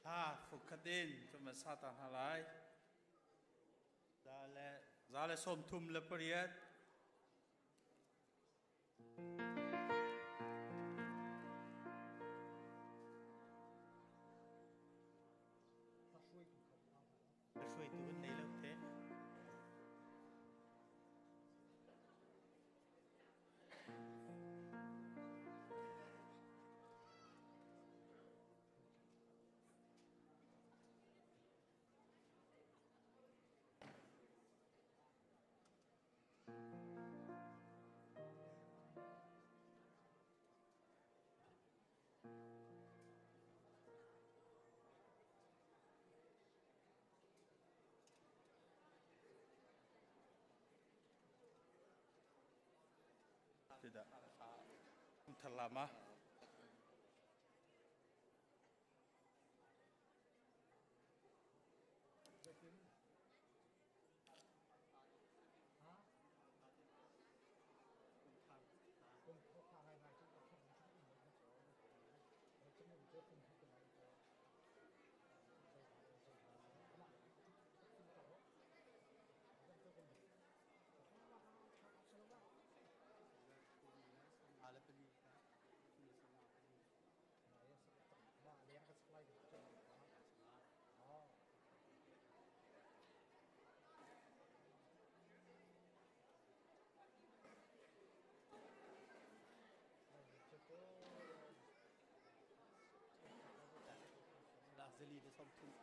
Hla fukhat in kan van sa ta hna lai. 138. Hruaitu kan nei lo te. Tidak. Terlama. Zali le 30.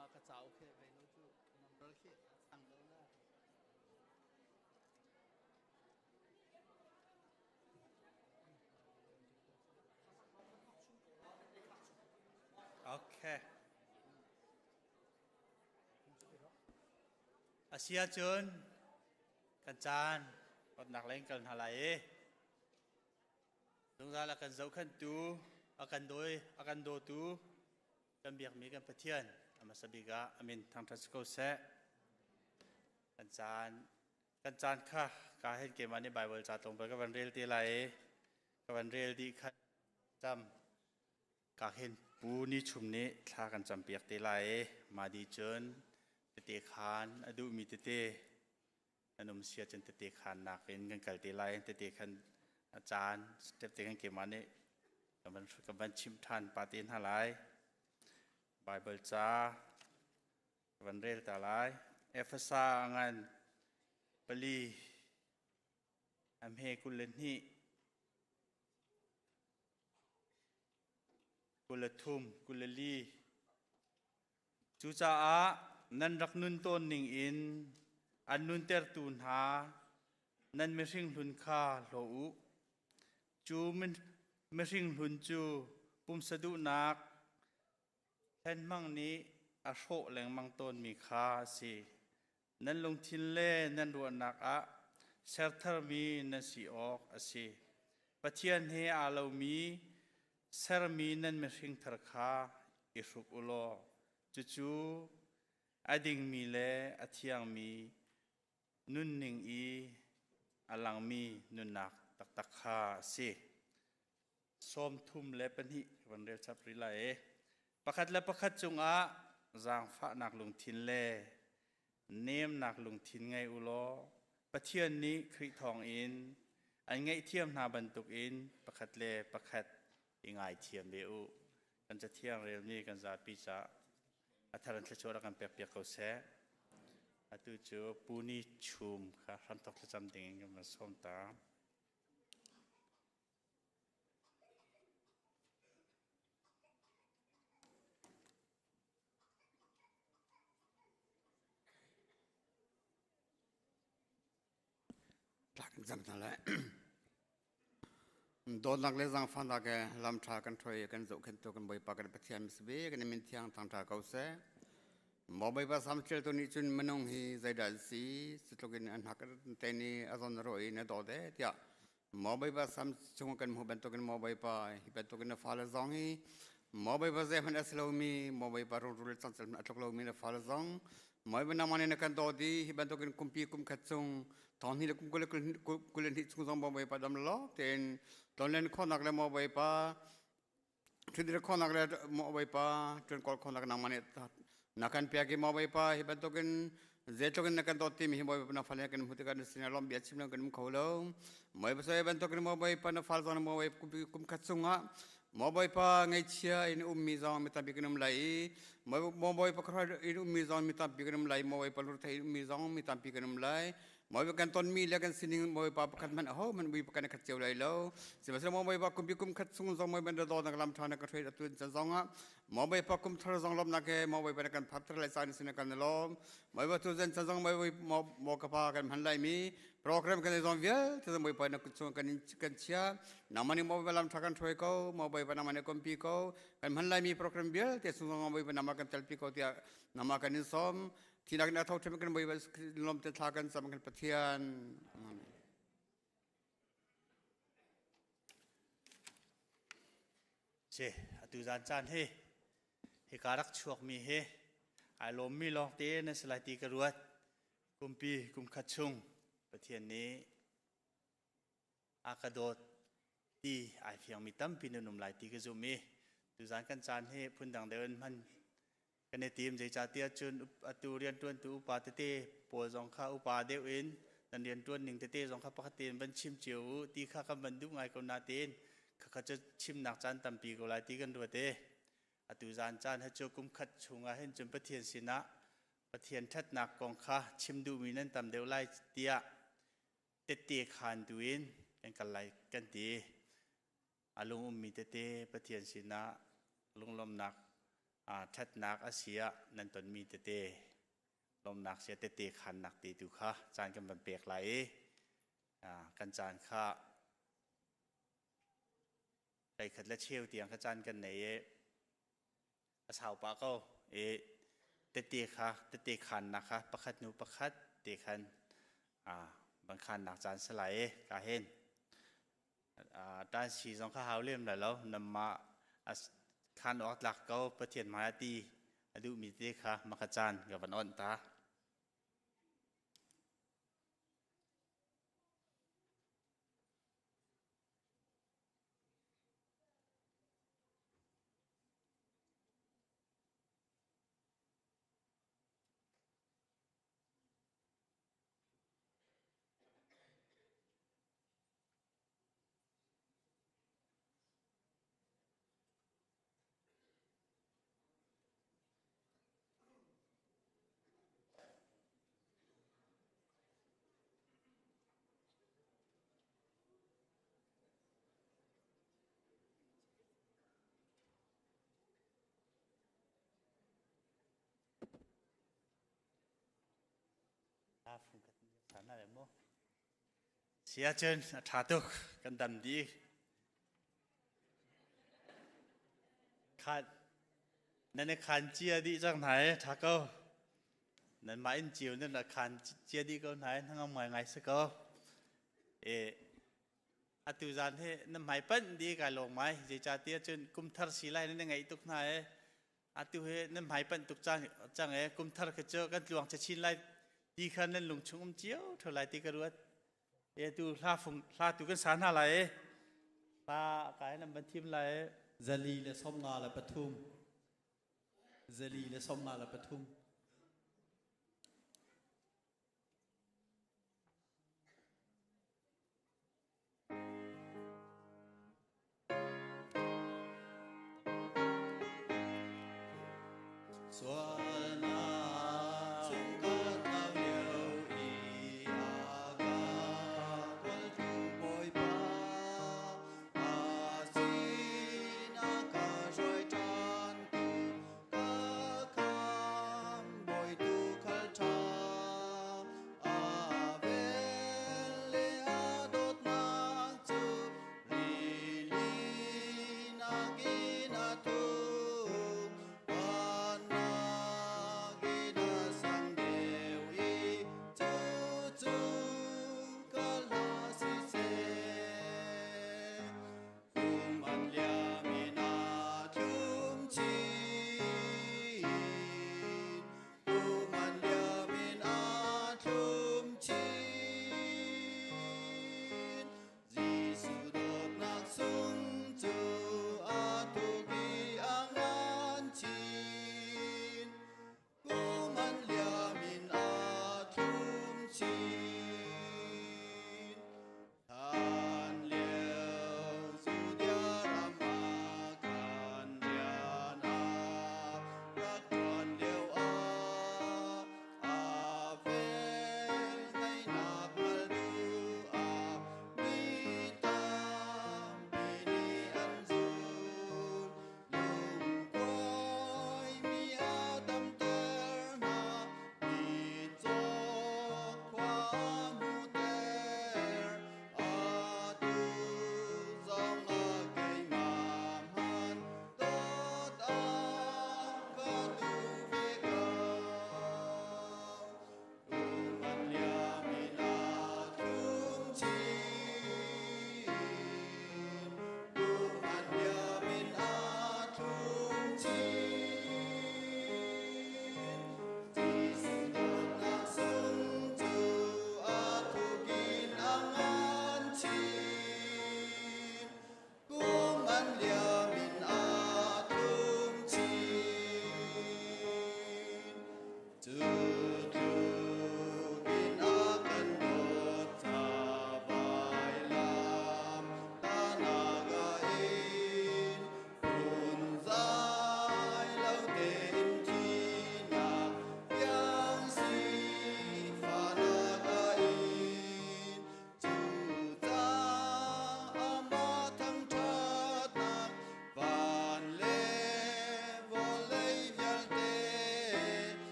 Mah ka cauk he ve lo cu number khi ang lo la. Okay. A si ahcun kan caan awtnak lei in kal hna lai i zungzal a kan zohkhenhtu, a kan dawi, a kan dawtu kan biakmi kan Pathian a hmasa bik ah a min thangṭhat si ko seh. Kan caan kan caan kha ka hen keimah nih Baibal ca tlawmpal ka van rel te lai i ka van rel dih khan cam Ka hin Pu Ni Chum nih thla kan campiak te lai i mah dih cun tete khaan a duhmi tete an um si ahcun tete khaan nakin kan kal te lai. Tete khan a caan step te kan keimah nih kan van chimh ṭhan pa te hna lai. Baibal ca ka van rel ta lai. Efesa ngan pali a hme 22 23, 24. Cucaah nan rak nun tawn ning in an nuntertu hna nan mihring hlun kha hlaw u. Cu mihring hlun cu pumsa duhnak hlenhmang nih a hrawh lengmang tawnmi kha a si. Nan lungthin le nan ruahnak ah sertharmi nan si awk a si. Pathian he aa lomi sermi nan mihring thar kha i hruk u law cucu a dingmi le a thiangmi nunning i a langmi nunnak taktak kha a si. 32 van rel chap rih lai i pakhat le pakhat cungah zaangfahnak lungthin le nemnak lungthin ngei u law Pathian nih Khrih thawngin an ngaihthiam hna bantukin pakhat le pakhat i ngaithiam ve u. Kan cathiang relmi kan zapi caah a thar in thluachuah rak kan pekpiak ko seh. Atu cu Pu Ni Chum kha hramthok thlacam dingin kan van sawm ta. cam hna lai. Dawtnak le zaangfahnak he lam ṭha kan ṭhoi kan zohkhenhtu kan Bawipa kan Pathian misbe kan min thiang thangṭha ko seh. Maw Bawipa sam ṭialtu nih cun minung hi zeidah an si cutluk in an hak te nih a zawn a ruah i na dawt ee tiah Maw Bawipa sam chung kan hmuh bantukin maw Bawipa hi bantukin na fale zong hi maw Bawipa zeihmanh a si lomi maw Bawipa rungrul cangcel hmanh a tluk lomi na fale zong maw Bawipa nangmah nih na kan dawt i hi bantukin kumpi kum khat chung thong hnih le kum 22 chung zong maw Bawipa dam lawk tein tlonlen khawhnak le maw Bawipa ṭhutdir khawhnak le maw Bawipa ṭuan kawl khawhnak nangmah nih na kan pek i maw Bawipa hi bantukin zeitluk in na kan dawt timi hi Bawipa na fale kan hmuh tikah na sinah lawmh bia chim lo kan um kho lo. Bawipa soi bantukin maw Bawipa na fal zong maw Bawipa kum khat chungah maw Bawipa ngaihchia in ummi zong mi tampi kan um lai i maw Bawipa khuaruah in ummi zong mi tampi kan um lai maw Bawipa lungthei in ummi zong mi tampi kan um lai. Bawipa kan tonmi le kan sining Bawipa pakhat hmanh aho hmanh Bawipa kan i khat cio lai lo. Sihmanhsehlaw Bawipa kumpi kum khat chung zong Bawipa na dawtnak lam ṭha na ka hruai atu can zongah Bawipa kum thar zong lawmhnak he Bawipa na kan phakter lai caan sin kan lawm. Bawipa tu zan can zong Bawipa maw ka pa kan hman lai mi program kan zong vialte zong Bawipa na kut chung kan kan chia. Nangmah nih Bawipa lam ṭha kan hruai ko, Bawipa nangmah nih kompi ko. Kan hman lai mi program vialte chung zong Bawipa nangmah kan telpi ko tiah nangmah kan in sawm. Thinak in a tho ṭhem kan Bawipa lawm te thla kan cam kan Pathian. Amen. Si, atu zan caan hi hika rak chuakmi hi ai lawmmi lawng te nan si lai ti ka ruat. Kumpi kum khat chung Pathian nih a ka dawt ti ai fiangmi tampi nan um lai ti ka zum i tuzan kan caan hi phundang deuh in hman kan i tim. Zeicahtiah cun atu rianṭuantu upa tete pawl zong kha upa deuh in nan rianṭuan ning tete zong kha pakhat tein van chim cio u ti kha kan van duh ngai ko natein khakha cu chimnak caan tampi ko lai ti kan ruat i atu zan caan hi cu kum khat chungah hin cun Pathian sinah Pathian ṭhatnak kong kha chim duhmi nan tam deuh lai tiah tette khaan tu in kan kal lai kan ti. A lung ummi tete Pathian sinah lunglawmhnak ṭhatnak a si ah nan tonmi tete lawmhnak sia tete khaannak te tu kha caan kan van pek lai i kan caan kha hlei khat le cheu tiang kha caan kan nei i a sau pah ko i tete kha tete khaannak kha pakhat hnu pakhat te khan van khaannak caan si lai i ka hin ṭansi zong kha hau lem lai lo namah khaan awk tlak ko Pathian hmai ah ti a duhmi te kha maka caan ka van onh ta. Si ahcun a ṭha tuk kan dam dih. Khan nan i khan cia dih cang hna i ṭha ko. Nanmah inn cio nan rak khan cia dih ko hna i hnangam ngaingai si ko. E, atu zan hi na hmai panh dih kai lawm ngai. Zeicahtiah cun kum thar si lai nan i ngaih tuk hna i atu hi nan hmai panh tuk cang cang e kum thar khi cu kan tluang chin lai ti kha nan lung chung um cio tho lai ti ka ruat e tu hla fung hla tu kan sa hna lai e hla kai nan ban thim lai e 153 153. Sualnak chung ka tlau lio i a ka kawltu Bawipa a sin a ka hruai ṭhantu ka khamh Bawitu khal ṭha a vel le a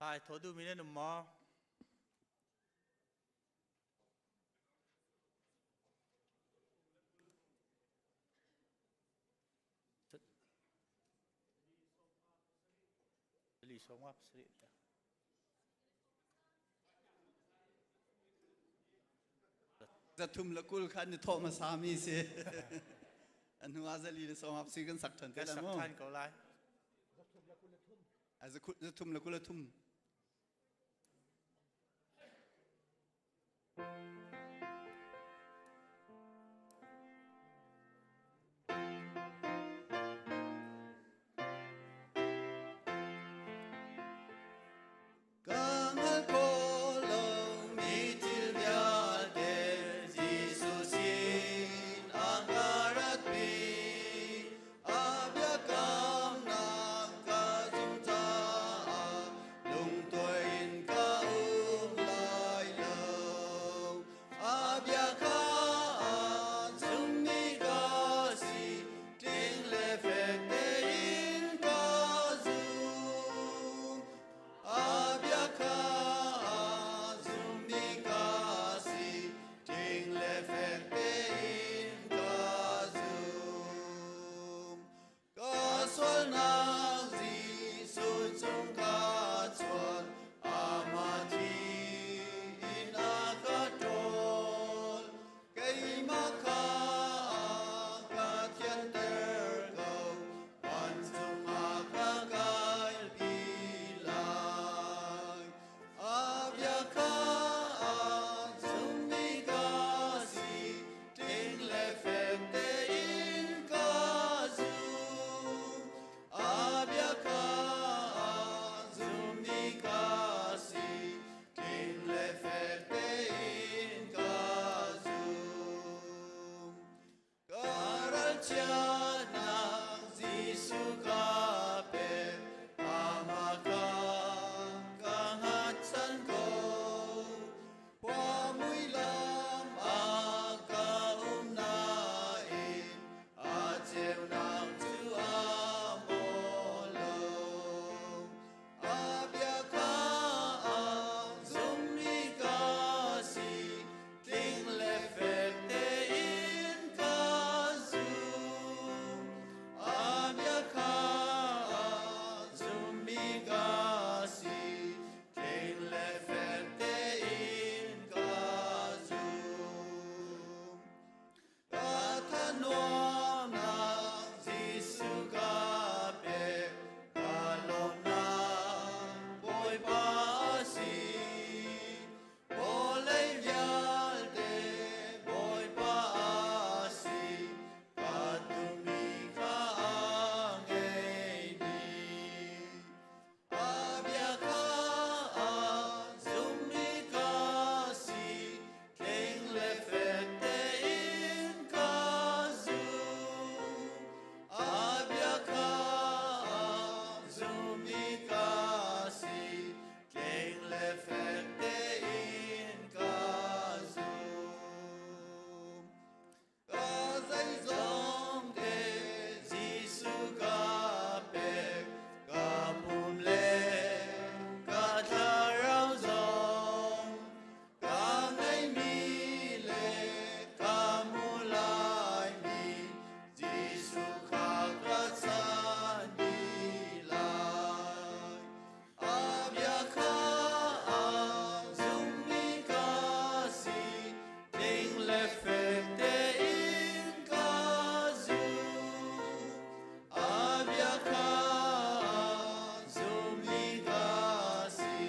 Ai thawh duhmi nan um maw? Li sawm ap sri. Zathum le kul kha ni thawh hmasa mi si. A hnu ah zali le sawm ap si kan sak ṭhan te Kan lai sak mu. ṭhan ko lai. A zathum le kul le thum. Ka hngal kho lomi thil vialte Jesuh sin a ka ratpi. A biakamnak ka zumh caah lungtuai in ka um lai lo. A bia kha zummi ka si, tling le fek tein ka zum. A bia kha zummi ka si, tling le fek tein ka zum. Ka sualnak Jesuh cung ka chuan, amah thi in a ka ṭawl. Keimah kha ka thianter ko, vancung ah ka kaipi lai. A bia kha zummi ka si, tling le fek tein ka zum. A bia kha zummi ka si, tling le fek tein ka zum. Ka ralchiatnak Jesuh ka pek, amah kha ka hngatchan ko. Khua mui lam ah ka um nain a ceunak cu a maw lo. A bia kha zummi ka si, tling le fek tein ka zum. A bia kha zummi ka si, tling le fek tein ka zum. Ka thanuamnak Jesuh ka pek, ka lawmnak Bawipa a si. Vawlei vialte Bawipa a si, ka duhmi kha a ngei dih. A bia kha zummi ka si, tling le fek tein ka zum. A bia kha zummi ka si, tling le fek tein ka zum. Ka zeizong te Jesuh ka pek, ka pum le ka thlarau zong, ka ngeihmi le ka hmu laimi, Jesuh kha ka chan dih lai. A bia kha zummi ka si, tling le fek tein ka zum. A bia kha zummi ka si,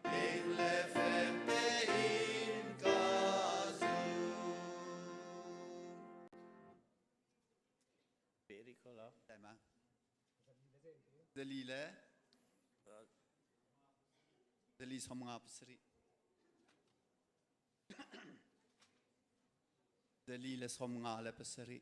tling le fek tein ka zum. Pe rih ko lo. Dai ma? Zali le zali 57. Zali le 57.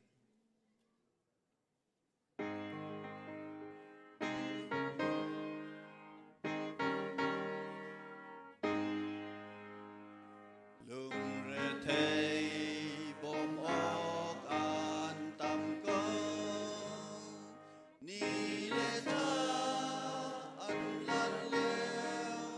Lungrethei bawm awk an tam ko, ni le thla an lan lio.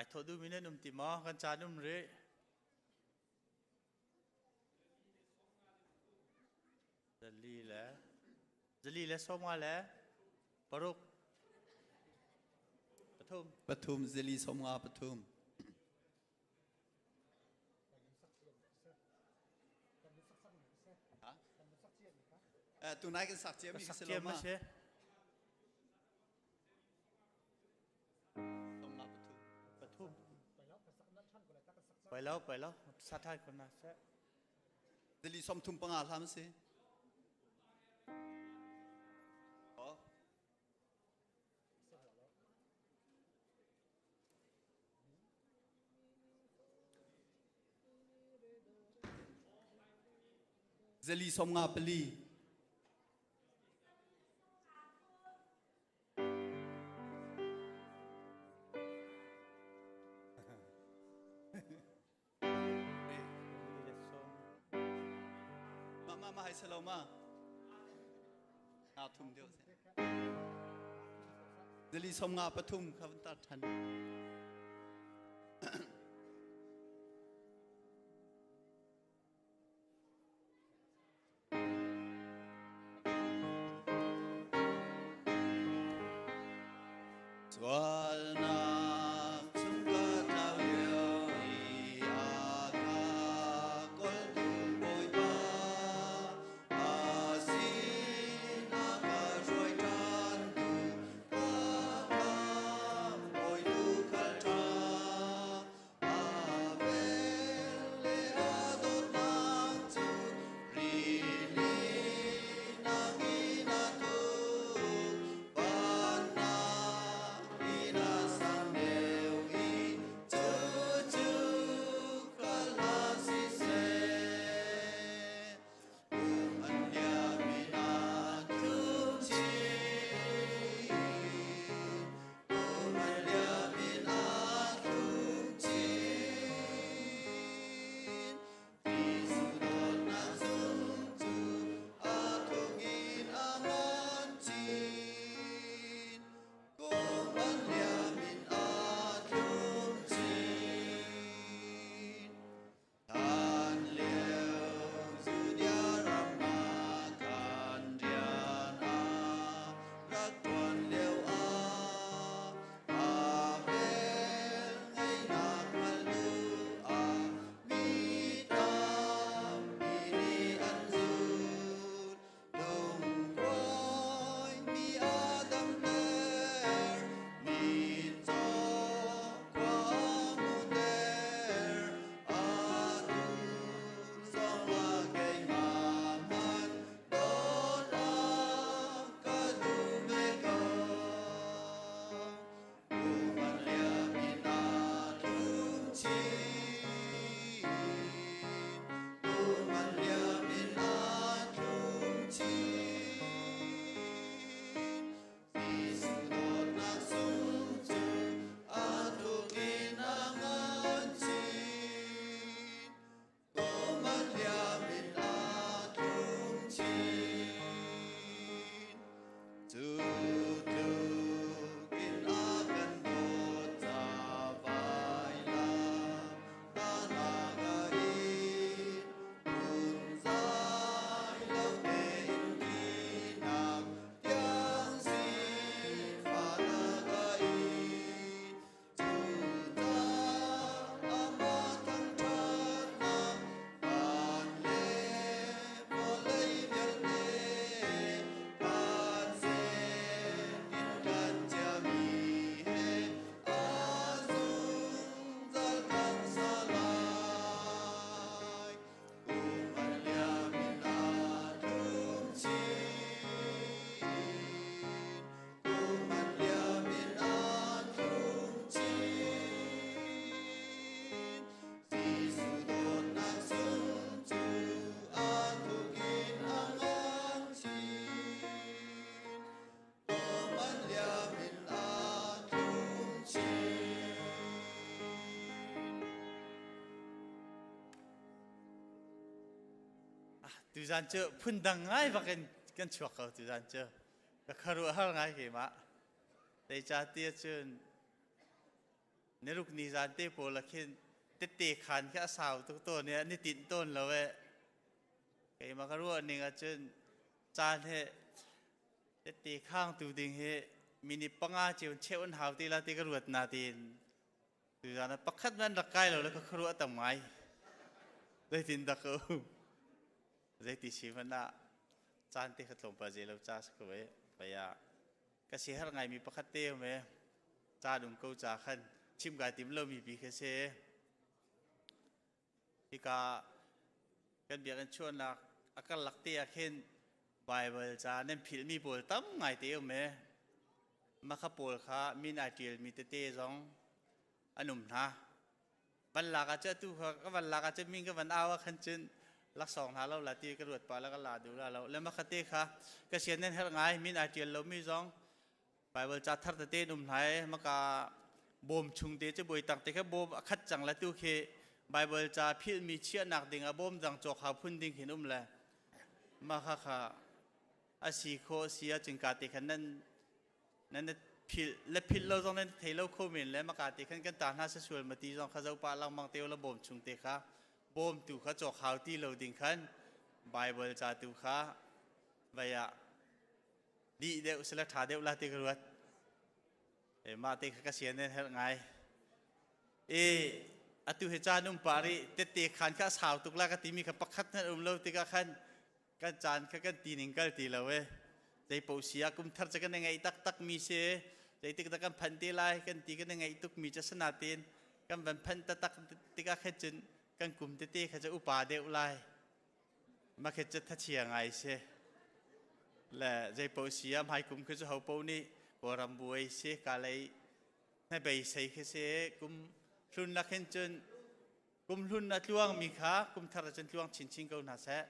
Ai thawh duhmi nan um ti maw? Kan caan um rih. Zali le zali le sawmnga le paruk pathum. Pathum zali 53 pathum. Tunai kan sak cia mi Sak cia ma si. Pathum. Pai lo, pai lo. Sa thai kon na se. Zali 35 hlam si. Oh. Zali 54. Ma ma ma hai selo ma. Na thum deuh se. Zali 53 kha van tar than. Sualnak chung ka tlau lio i a ka kawltu Bawipa a sin a ka hruai ṭhantu ka khamh Bawitu khal ṭha a vel le a dawtnak cu rili nakin a thuk van nakin a sang deuh i cucu hngal hlah siseh. Kum an liam in aa tlum chin. Kum an liam in aa tlum chin. Jesuh dawtnak sung cu a thuk in a ngan chin. Kum an liam in aa tlum chin. Hlan lio Judea ram ah khan rian a rak ṭuan lio ah a vel ngeihnak hngalh duh ah mi tampi nih an zulh. Lungkuai mi a damter, mitcaw khua a hmuhter, atu zongah keimah hmanh dawt a ka duh ve ko. Kum an liam in aa tlum chin, kum an liam in aa tlum chin. Jesuh dawtnak sung cu a thuk in a ngan chin. Kum an liam in aa tlum chin. Cu tluk in a kan dawt ca vailam tahnak a in, phunzai lo tein thihnak tiang sifahnak a in. Cucaah amah thangṭhatnak van le vawlei vialte kan in kan ciami he a zungzal kan sa lai. Kum an liam in aa tlum chin. Kum an liam in aa tlum chin. Jesuh dawtnak sung cu a thuk in a ngan chin. Kum an liam in aa tlum chin. Tuzan cu phundang ngai bak in kan chuak ko tuzan cu. Ka khuaruahhar ngai keimah. Zeicahtiah cun Niruk ni zan te pawl ah khin tette khan khi a sau tuk tawn i an i tinh tawn lo e. Keimah ka ruah ning ahcun caan he tette khang tu ding hi minute panga ceu cheu an hau te la ti ka ruat na tiin tuzan ah pakhat man rak kai lo le ka khuaruah tam ngai. Zeitin dak ka um. Zeiti si hmanh ah caan te kha tlawmpal zei lo ca si ko e. Pei ah ka si har ngaimi pakhat te um e. Ca dum ko ca khan chim kai tim lomi pi kha si. Hika kan biakinn chuahnak a karlak te ah khin Bible ca nan philhmi pawl tam ngai te um e. Makha pawl kha min ai ṭialmi tete zong an um hna. Van lak ah cu atu kha ka van lak ah cun min ka van au ah khan cun laksawng hna lo la ti ka ruat pa la ka la duh la lo. Le makha te kha ka sian nan herh ngai min ai ṭial lomi zong Bible ca thar tete in um hna i maka bawm chung te cu bawi tak te kha bawm a khat cang la tu khi Bible ca philhmi chiahnak ding ah bawm dang cawk hau phun ding khin um le ma kha kha a si kho si ah cun ka te khan nan nan philh le philh lo zong nan thei lo kho men le maka te khan kan ta hna se sual ma ti zong kha zo pa langmang te la bawm chung te kha bawm tu kha cawk hau ti lo ding khan Bible ca tu kha vai ah dih deuh sila ṭha deuh la ti ka ruat. E mah te kha ka sian nen herh ngai. E atu he caan um pa ri tette khan kha sau tuk la ka timi kha pakhat nan um lo tikah khan kan caan kha kan ti ning kal ti lo e. Zei po sia kum thar cha kan ngai tak tak mi se zeitik dah kan phan te lai kan ti kan ngai tuk mi cha sana ten kan van phan ta tak tikah khan cun kan kum tete kha cha upa deuh lai. Makhe cu thachia ngai si. Le zeipaoh si ah hmai kum khi cu hopaoh nih Kawlram buai si ka lei hnabei sei khi si kum hlun lak hin cun kum hlun a tluang mi kha kum thar ah cun tluang chinchin ko hna seh.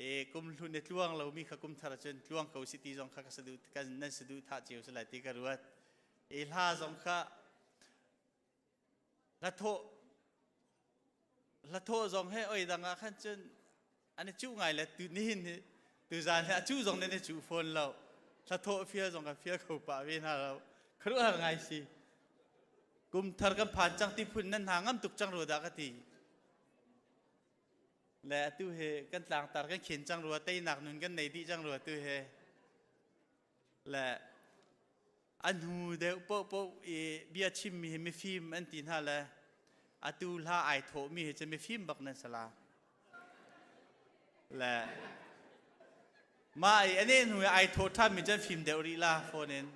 E kum hlun a tluang lo mi kha kum thar ah cun tluang ko si ti zong kha ka sadu kan nan sadu thah cio si lai ti ka ruat. E hla zong kha Hlathawh hlathawh zong he oi dang ah khan cun an i cuh ngai le tu nihin hi tuzaan hi a cuh zong nan i cuh fawn lo. Hlathawh fial zong kan fial kho pah ve hna lo. Khuaruahhar ngai si. Kum thar kan phan cang ti phun nan hna ngam tuk cang rua dah ka ti. Le atu hi kan tlangtar kan khen cang rua teinak nun kan nei dih cang rua tu hi. Le a hnu deuh paohpaoh i bia chimmi hi mifim an ti hna le atu hla ai thawhmi hi cu mifim bak nan si la. Le mah i ane hnu i ai thawh ṭhanmi cu an fim deuh rih la phone in.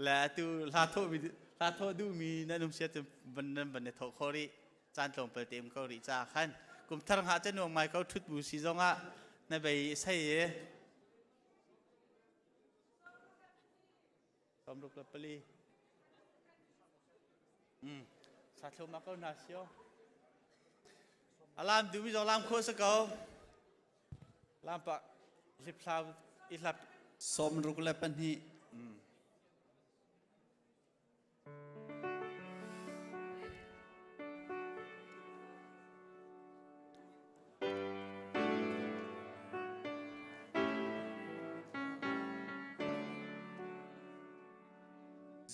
Le atu hla thawhmi hla thawh duhmi nan um sia cun van nan van i thawh kho rih. Caan tlawmpal te um ko rih ca khan kum thar hngah cu nuam ngai ko ṭhut bu si zongah na bei i sei i 64. Sa thloma ko hna sio. Alam du mi zong lam kho sa ko. Lam pa hlip hlau i hlap. 62.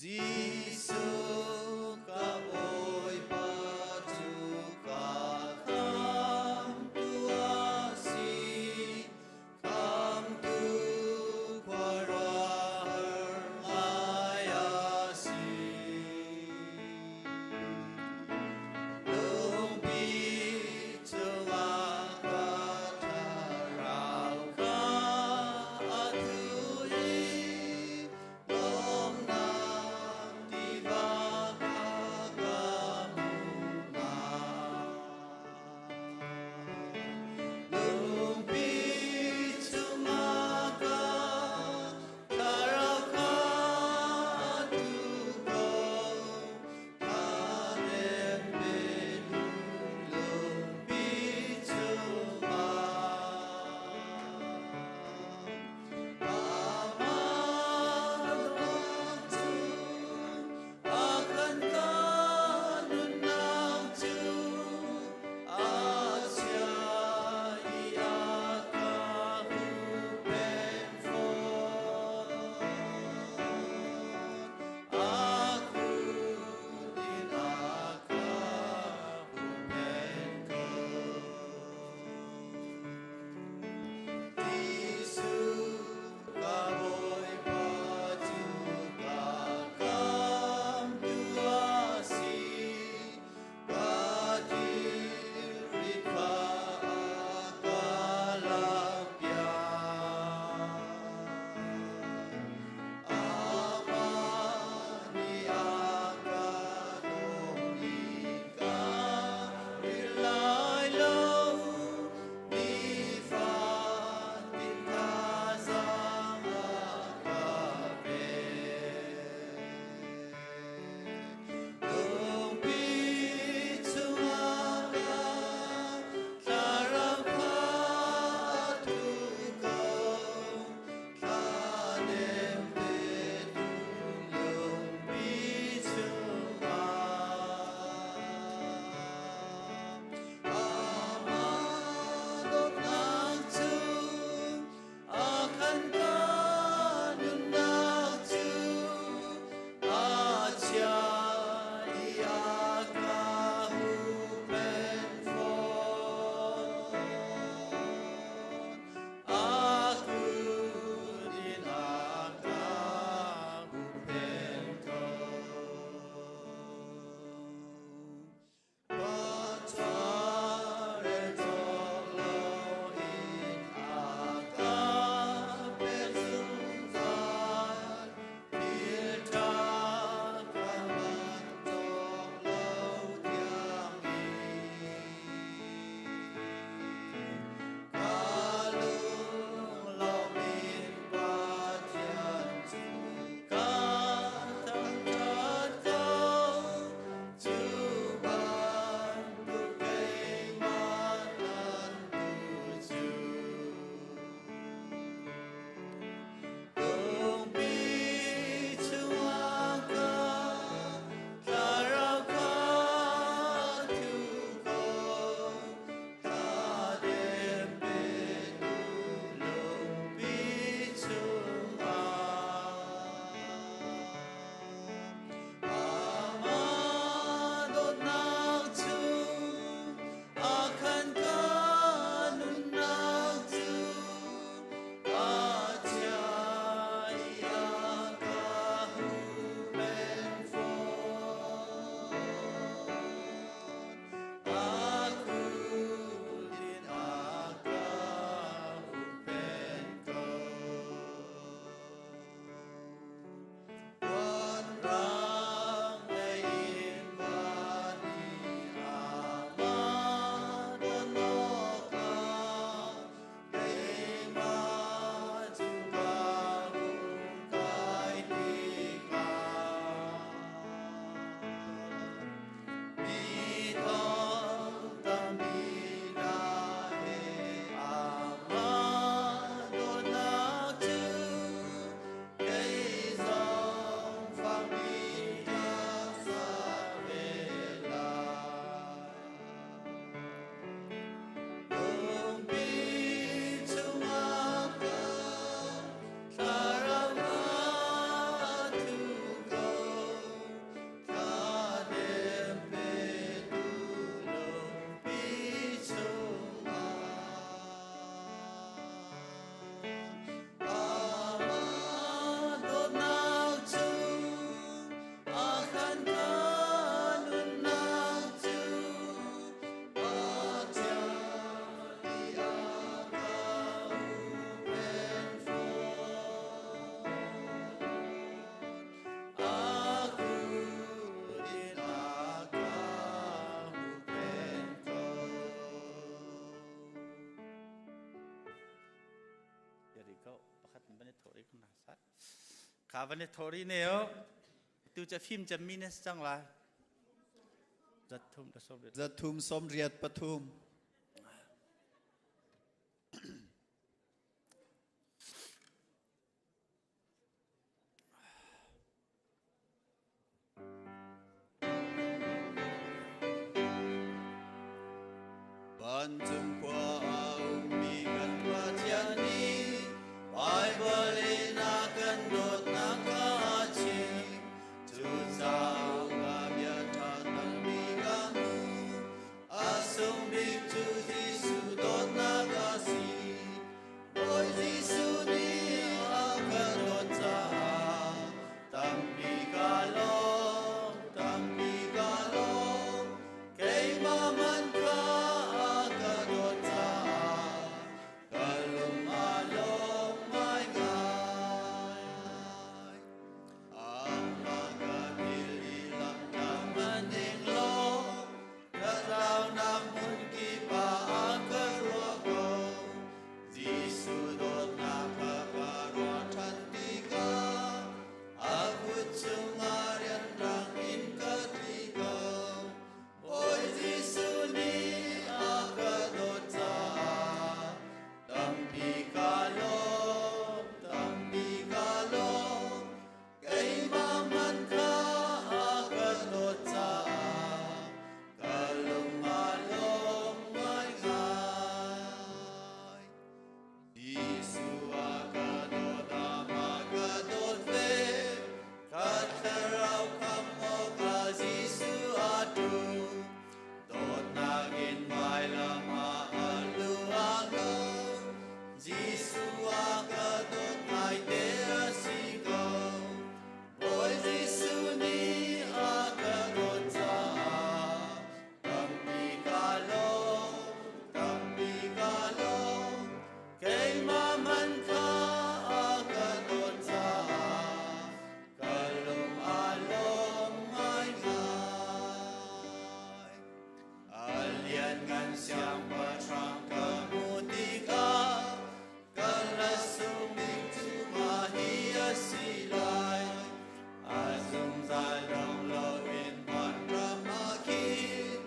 Jesuh ka Bawipa cu ka khamtu a si, khamtu khuaruahhar ngai a si. Lungpi cungah ka thlarau kha a thu i lawmnak Ko pakhat van i thawh rih ko hna sah. Kha van i thawh rih ne o. Tu ca fim cemmi na si cang lai. Zathum le 83. Zathum 83. Vancung khua a ummi kan Pathian nih Baibal in a kan dawtnak kha a chim. Cucaah ka bia ṭha tampi ka hmu. A sung bik cu Jesuh dawtnak a si. Bawi Jesuh nih a ka dawt caah tampi ka lawm, tampi ka lawm. Keimah man kha a ka dawt caah ka lung a lawm ngaingai. Amah ka thil i lamnak man ning law, ka tlaunak hmun kip ah a ka ruah ko. Jesuh dawtnak kha ka ruah ṭhan tikah a kut cungah rianrang in ka tli ko. Bawi Jesuh nih a ka dawt caah tampi ka lawm, tampi ka lawm. Keimah man kha a ka dawt caah ka lung a lawm ngaingai. Jesuh a ka dawt, amah ka dawt ve. Ka thlarau khamh awkah Jesuh a ṭu. Dawtnak in vailam ah a lu a ko. Jesuh a ka dawt ngaite a si ko. Bawi Jesuh nih a ka dawt caah tampi ka lawm, tampi ka lawm. Keimah man kha a ka dawt caah ka lung a lawm ngaingai. A lianngan siangpahrang ka hmuh tikah ka hla sung bik cu mah hi a si lai. A zungzal dong loin vanram ah khin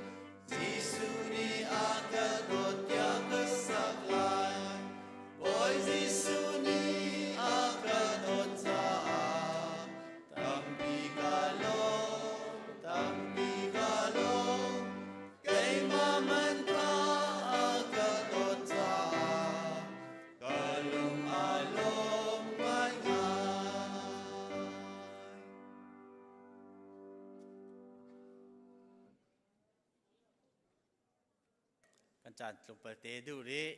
Jesuh nih a ka dawt tiah ka sak lai. Bawi Jesuh nih a ka dawt caah tampi ka lawm, tampi ka lawm. Keimah man kha a ka dawt caah ka lung a lawm ngaingai. Kan caan tlawmpal te duh rih.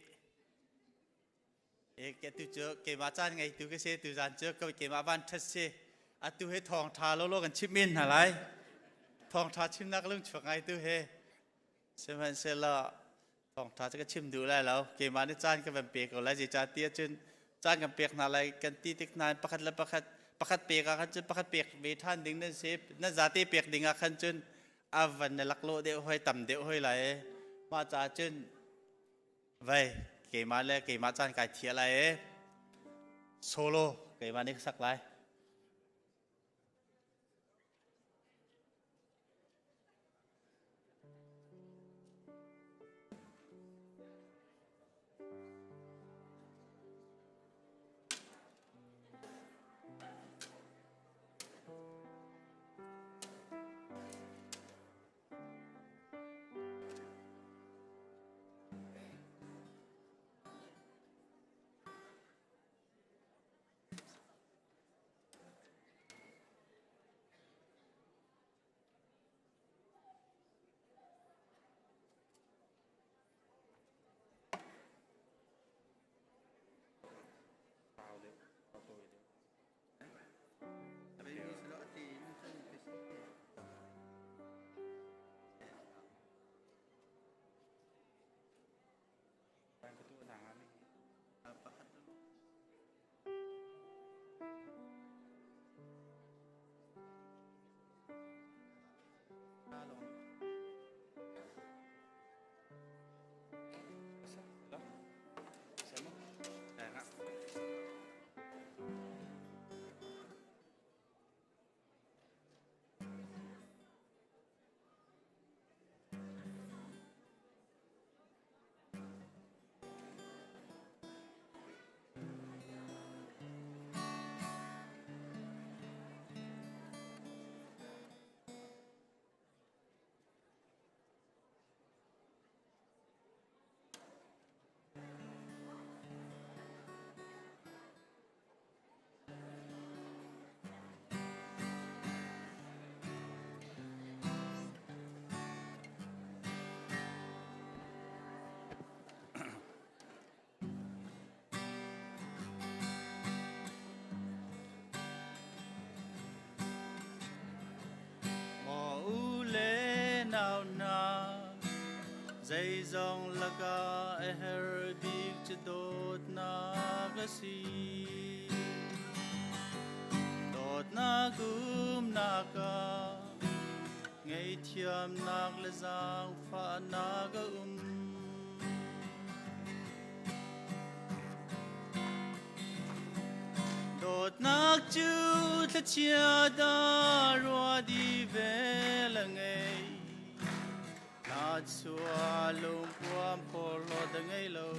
E ke tu cu keimah caan ngeitu ka si tu zan cu keimah van ṭhat si. Atu he thawng ṭha lolo kan chim men hna lai. Thawng ṭha chimnak lung chuak ngai tu he. Sihmanhsehlaw thawng ṭha cu ka chim duh lai lo. Keimah nih caan ka van pe ko lai. Zeicahtiah cun caan kan pek hna lai kan ti tik nain pakhat le pakhat pakhat pek ah khan cun pakhat pek ve ṭhan ding nan si. Nan zate pek ding ah khan cun a van na laklawh deuh hoi tam deuh hoi lai e. Mah caah cun vai keimah le keimah caan kai thia lai e. Solo keimah nih ka sak lai. Zeizong lakah a herh bik cu dawtnak a si. Dawtnak umnak ah ngaihthiamnak le zaangfahnak a um. Dawtnak cu thlichia dah rua di vel a ngei. Nachua lungpuam porhlawt a ngei lo.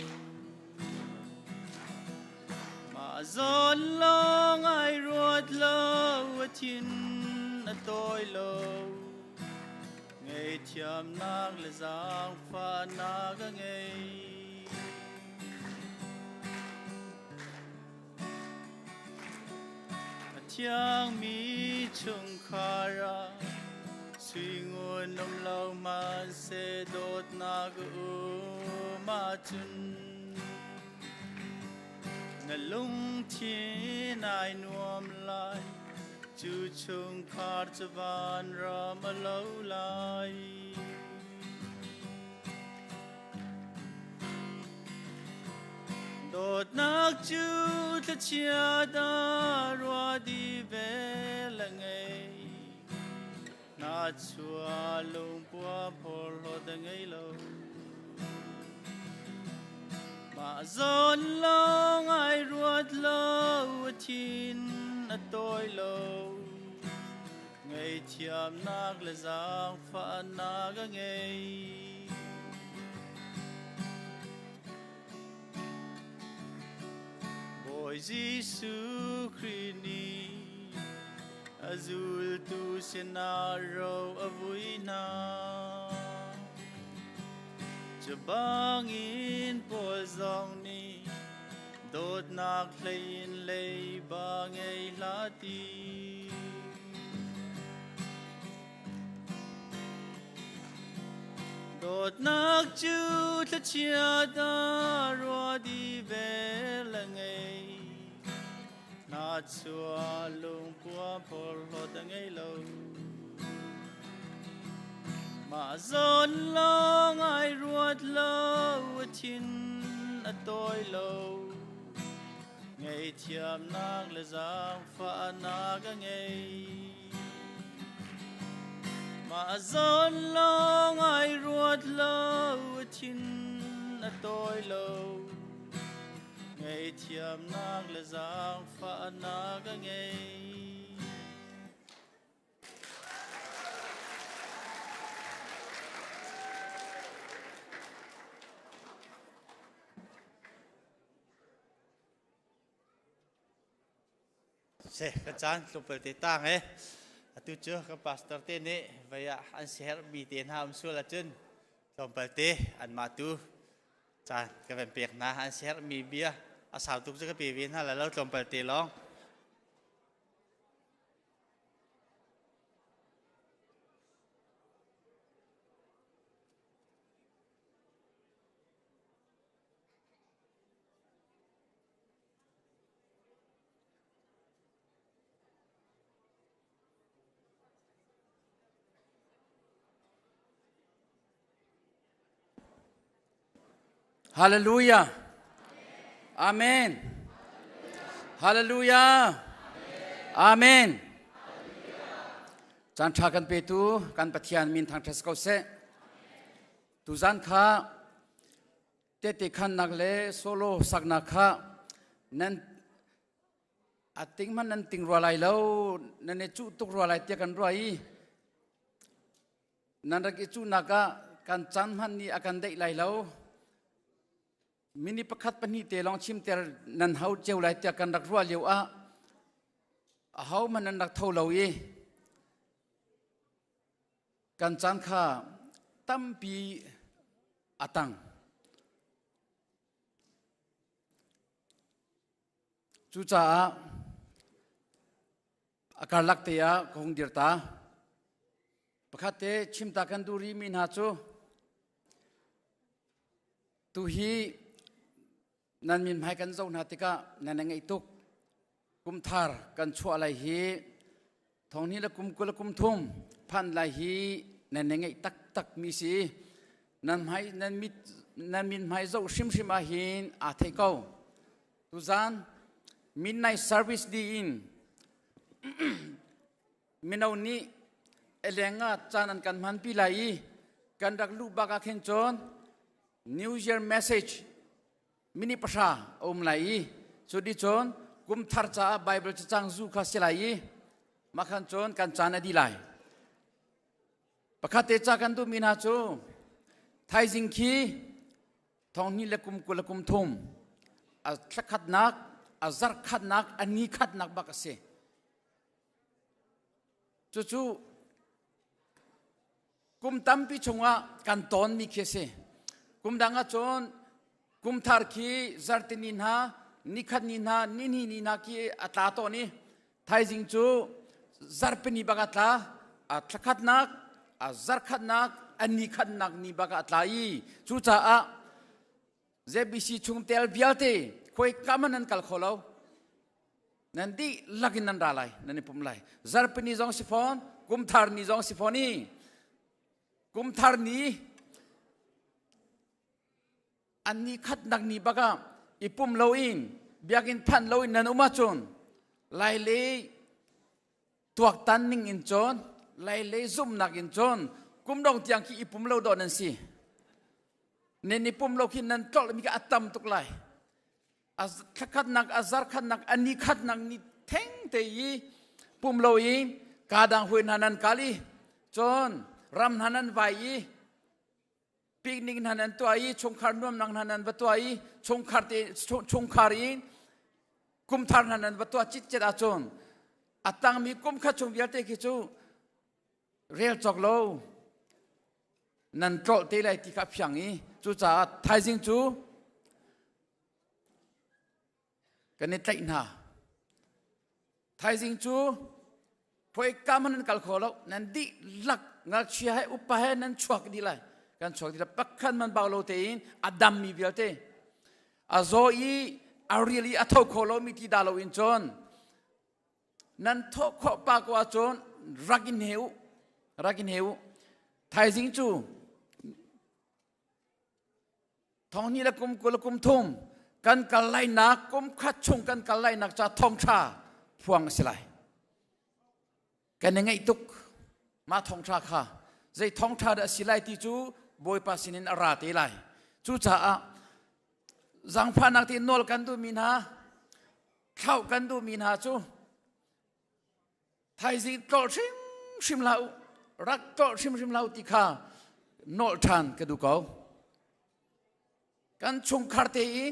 Mah zawn lawng ai ruat lo, a thin a tawi lo. Ngaihthiamnak le zaangfahnak a ngei. A thiangmi chungkhar ah suingun um lo hmanhseh dawtnak a um ahcun na lungthin ai nuam lai. Cu chungkhar cu vanram a lo lai. Dawtnak cu thlichia dah rua di vel a ngei. Nachua lungpua phorhlawt a ngei lo. Mah zawn lawng ai ruat lo, a thin a tawi lo. Ngaihthiamnak le zaangfahnak a ngei. Bawi Jesuh Khrih nih a zultu sinah ro a vui hna. Cu bangin Paul zong nih dawtnak hlei in leiba ngei hlah ti. Dawtnak cu thlichia dah rua di vel a ngei. Nachua lungpua phorhlawt a ngei lo. Mah zawn lawng ai ruat lo, a thin a tawi lo. Ngaihthiamnak le zaangfahnak a ngei. Mah zawn lawng ai ruat lo, a thin a tawi lo. Ngaihthiamnak le zaangfahnak a ngei. Se ka caan tlawmpal te tang e. Atu cu ka pastor te nih vei ah an siaherhmi te hna um sual ahcun tlawmpal te anmah tu caan ka van pek hna. An siaherhmi bia a sau tuk cu ka pe ve hna lai lo, tlawmpal te lawng. Hallelujah. Amen. Hallelujah. Amen. Caan ṭha kan petu kan Pathian min thangṭhat ko seh. Tuzan kha Tehte khannak le solo saknak kha nan a ting hmanh nan ting rua lai lo, nan i cuh tuk rua lai tiah kan ruah i nan rak i cuhnak ah kan caan hmanh nih a kan deih lai lo. Minute pakhat pahnih te lawng chimter nan hau cio lai tiah kan rak ruah lio ah aho hmanh nan rak tho lo i kan caan kha tampi a tang. Cucaah a karlak te ah ka hung dir ta. Pakhat te chimta kan duh rihmi hna cu tuhi nan min hmai kan zoh hna tikah nan ngeih tuk. Kumthar kan chuah lai hi thong hnih le kum 23 phan lai hi nan ngeih taktak mi si. Nan hmai nan mit nan min hmai zoh hrimhrim ah hin aa thei ko. Tuzan midnight service di in mino nih eleng ah caan an kan hmanpi lai i kan rak luh bak ah khin cun New Year message mini pahra a um lai i cu di cun kum thar caah Bible cacang zu kha si lai i mah khan cun kan caan a di lai. Pakhat te ca kan duhmi hna cu thaizing khi thonghnih le kum 20 le kum thum a thlakhatnak a zarkhatnak a ni khatnak bak a si. Cucu kum tampi chungah kan tawnmi khi a si. Kum dang ah cun kum thar khi zartini hna nikhat ni hna nihnih ni hna khi a tla tawn i thaizing cu zarpini bak a tla a thlakhatnak a zarkhatnak a nikhatnak ni bak a tla i cucaah ZBC chungtel vialte khuai kaman nan kal kho lo nan dihlak in nan ra lai nan i pum lai zarpini zong si fawn kumthar ni zong si fawn i kumthar ni an ni khatnak ni bak ah i pum loin biakinn phanh loin nan um ahcun lai le tuaktan ning in cun lai le zumhnak in cun kum dong tiang khi i pum lo dawh nan si nan i pum lo khi nan tlolh mi kha a tam tuk lai a thlakhatnak a zarkhatnak a ni khatnak ni theng te i pum lo i kadang hui hna nan kal i cun ram hna nan vai i picnic hna nan tuah i chungkhar nuamnak hna nan va tuah i chungkhar te chungkhar i kumthar hna nan va tuah citcet ahcun a tangmi kum khat chung vialte khi cu rel cawk lo nan tlolh te lai ti kha a fiang i cucaah thaizing cu kan i tlaih hna. Thaizing cu phuai kam nan kal kho lo nan dihlak ngakchia he upa he nan chuak dih lai kan chuak dih lai pakhat man bau lo tein a dammi vialte a zaw i a rial i a tho kho lo mi ti dah lo in cun nan thawh khawh pa ko ahcun rak in he u rak in he u thaizing cu Thonghnih le kum 20 le kum thum kan kal lainak kum khat chung kan kal lainak ca thawngṭha phuang a si lai. Kan i ngaih tuk mah thawngṭha kha zei thawngṭha dah a si lai ti cu Bawipa sinin a ra te lai. Cucaah zaangfahnak tein nawl kan duhmi hna, thlauh kan duhmi hna cu thaizing tlolh hrimhrim hlah u rak tlolh hrimhrim hlah u ti kha nolh ṭhan ka duh ko kan chungkhar te i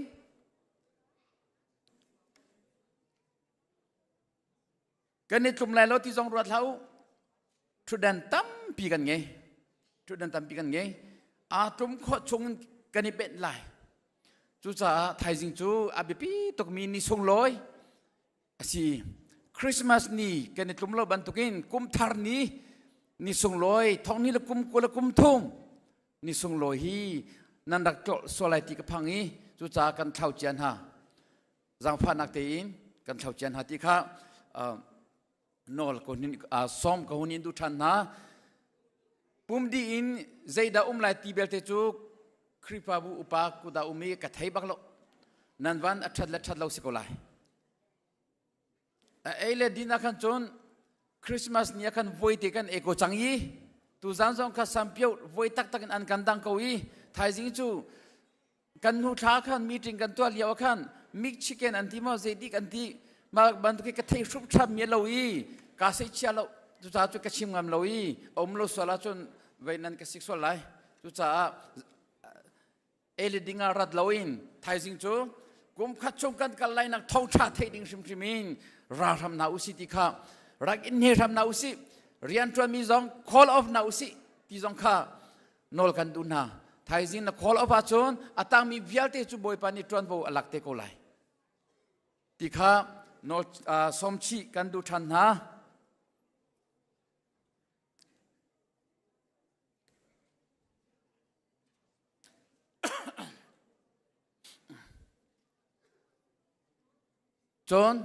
kan i tlum lai lo ti zong ruat hlah u ṭhutdan tampi kan ngei ṭhutdan tampi kan ngei aa tlum khawh chung kan i benh lai cucaah thaizing cu a biapi tukmi ni sunglawi A si. Christmas ni kan i tlum lo bantukin kum thar ni ni sunglawi thong ni le kum 20 le kum thum ni sunglawi hi nan rak tlolh sual lai ti ka phang i cucaah kan thlau cia hna. Zaangfahnak tein kan thlau cia hna ti kha nawl ko hun sawm ka hun in duh ṭhan hna. Pum dih in zeidah um lai ti belte cu Khrihfabu upa kuda um i ka thei bak lo. Nan van a ṭhat le ṭhat lo si ko lai. A ei le din ah khan cun Christmas ni ah khan voi te kan ei ko cang i tuzan zong kha sampio voi taktak in an kan dang ko i thaizing cu kan hnu thla khan meeting kan tuah lio ah khan mik chicken an ti maw zeidik an ti mah bantuk ka thei hrup ṭhap mi lo i ka sei chia lo cucaah cu ka chim ngam lo i a um lo sual ahcun vei nan ka sik sual lai cucaah ei ding ah rat loin thaizing cu kum khat chung kan kal lai nak thawngṭha theih ding hrimhrim in ralhram hna usih ti kha rak in hne hram hna usih rianṭuanmi zong call off hna usih ti zong kha nawl kan duh hna thaizing na call off ahcun a tangmi vialte cu Bawipa nih ṭuanvo a lak te ko lai ti kha nawl sawmchih kan duh ṭhan hna. Cun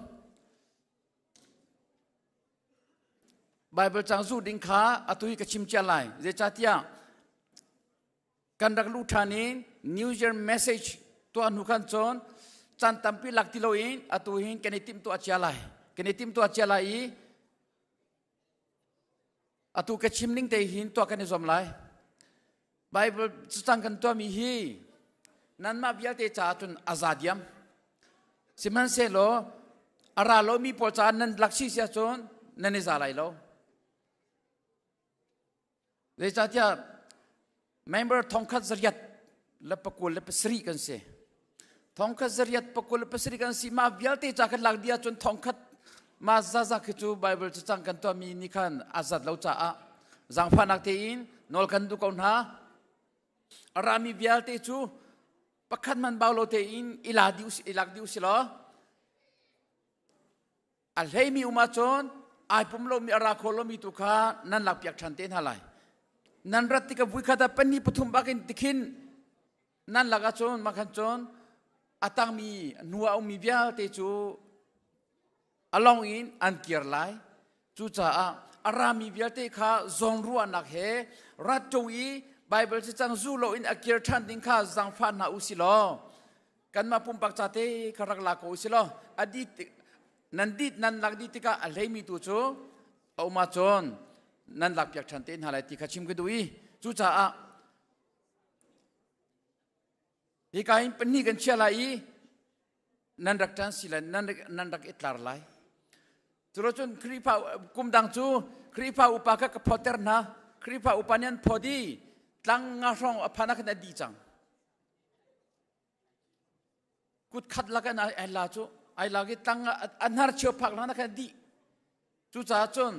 Baibal cang zuh ding kha atu hi ka chim cia lai. Zeicahtiah Kan rak luh ṭhan in New Year message tuah hnu khan cun caan tampi lak ti loin atu hin kan i timhtuah cia lai. Kan i timhtuah cia lai i atu ka chim ning te hin tuah kan i zuam lai. Bible cacang kan tuahmi hi nanmah vialte caah cun a za diam. Sihmanhsehlaw a ra lomi pawl caah nan lak si si ahcun nan i za lai lo. Zeicahtiah member thongkhat zariat le pakul le pasarih kan si. Thongkhat zariat pakul le pasarih kan si. Mah vialte ca kan lak dih ahcun thongkhat mah zaza khi cu Bible cacang kan tuahmi nih khan a zat lo caah zaangfahnak tein nawl kan duh ko hna. A rami vialte cu pakhat man bau lo tein i la dih i lak dih usih law A hleimi um ahcun ai pum lomi a ra kho lomi tu kha nan lakpiak ṭhan te hna lai. Nan rat tikah vuikhat ah pahnih pathum bak in tikhin nan lak ahcun mah khan cun a tangmi hnu ah ummi vialte cu a long in an kir lai. Cucaah a rami vialte kha zawnruahnak he rat ṭo i Baibal cacang zu loin a kir ṭhan ding kha zaangfah hna u si law kanmah pumpak ca te kha rak la ko usih law a dih nan dit nan lak dih tikah a hleimi tu cu a um ahcun nan lakpiak ṭhan te hna lai ti kha chim ka duh i cucaah hika hin pahnih kan chia lai i nan rak ṭan si lai nan nan rak i tlar lai Culo cun Khrihfa kum dang cu Khrihfa upa kha ka phawter hna Khrihfa upa nih an phawt i tlang nga hrawng a phan ah khan a dih cang Kut khat lak in ai la cu ai lak i tlang a hnar cheu phak hlan ah khan a dih. Cucaah cun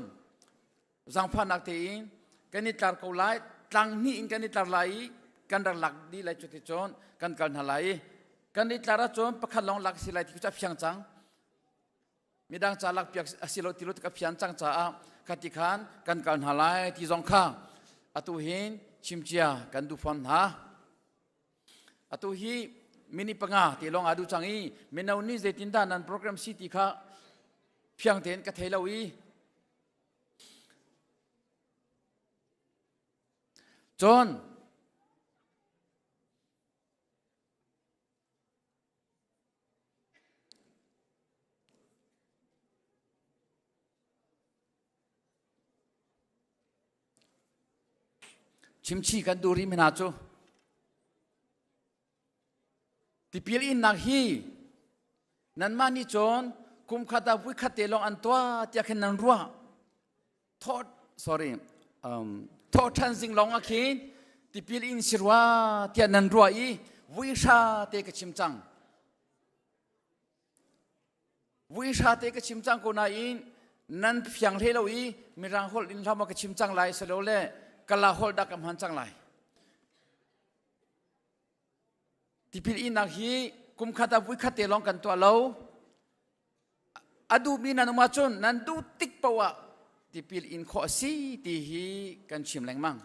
zaangfahnak tein kan i tlar ko lai, tlang hnih in kan i tlar lai i kan rak lak dih lai cuticun kan kal hna lai i kan i tlar ahcun pakhat lawng lak si lai ti cu a fiang cang. Midang ca lakpiak a si lo ti lo tik a fian cang caah khati khan kan kal hna lai ti zong kha atu hin chimcia kan duh fawn hna. Atu hi minute panga te lawng aa duh cang i mino nih zeitindah nan program si ti kha fiang tein ka thei lo i cun Chimchih kan duh rih mi hna cu tipil innak hi nanmah nih cun kum khat ah vuikhat te lawng an tuah tiah khin nan ruah. Thawh sorry um, thawh ṭhan zing lawng ah khin tipil in si rua tiah nan ruah i vui hra te ka chim cang. Vui hra te ka chim cang ko nain nan fiang hlei lo i mirang holh in hlam ka chim cang lai silole kala holh dah ka hman cang lai. Tipil innak hi kum khat ah vui khat te lawng kan tuah lo. A duhmi nan um ahcun nan duh tik paoh ah tipil in khawh a si ti hi kan chim lengmang.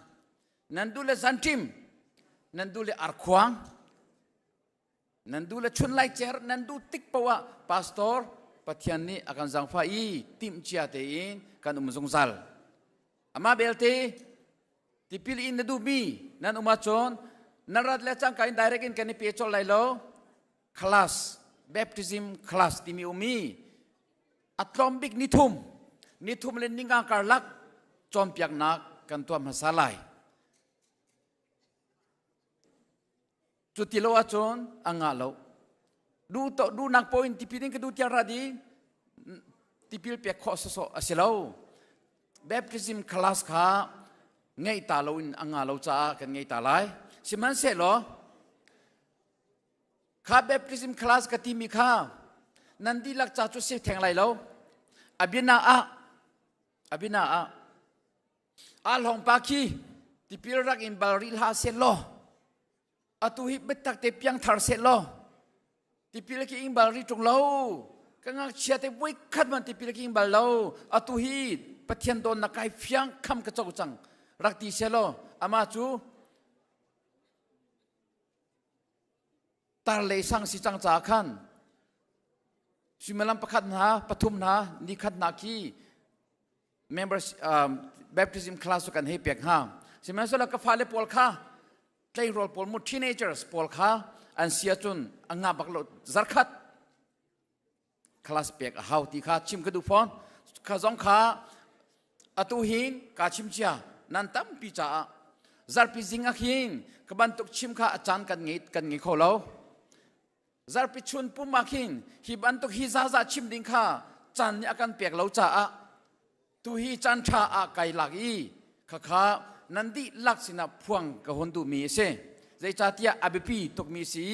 Nan duh le zanṭim, nan duh le arkhuang, Nan duh le chun lai cer nan duh tik paoh ah pastor Pathian nih a kan zaangfah i timhcia tein kan um zungzal. Amah belte tipil in na duhmi nan um ahcun na rat le cangka in direct in kan i pe colh lai lo. Class, baptism class timi um i a tlawm bik nithum, nithum le ninga karlak cawnpiaknak kan tuah hmasa lai. Cu ti lo ahcun a ngah lo. Duh to duhnak paoh in tipil in ka duh tiah rat i tipil pek khawh sawsawh a si lo. Baptism class kha ngeih ta lo in a ngah lo caah kan ngei ta lai. Sihmanhsehlaw kha baptism class ka timi kha nan dihlak ca cu si theng lai lo. A biana ah a biana ah Ahlawng pa khi tipil rak in bal rih hlah seh law atu hi biatak te piangthar seh law tipil khi ing bal rih ṭung lo ka ngakchia te voi khat man tipil khi ing bal lo atu hi Pathian dawnnak kai fiang kham ka co cang rak ti seh law amah cu tar le sang si cang caah khan suimilam pakhat hna pathum hna ni khat hna khi members um, baptism class cu kan hei pek hnga sihmanhsehlaw ka fale pawl kha Tleirawl pawl mu teenagers pawl kha an si ahcun a nga bak lo zarkhat class pek a hau ti kha chim ka duh fawn. Kha zong kha atu hin ka chim cia nan tampi caah zarpi zing ah khin ka bantuk chim kha a caan kan ngei kan ngei kho lo. Zarpi chun pum ah khin hi bantuk hi zaza chim ding kha caan nih a kan pek lo caah tu hi caan ṭha ah kai lak i khakha nan dihlak sinah phuang ka hun duhmi a si. Zeicahtiah a biapi tukmi si.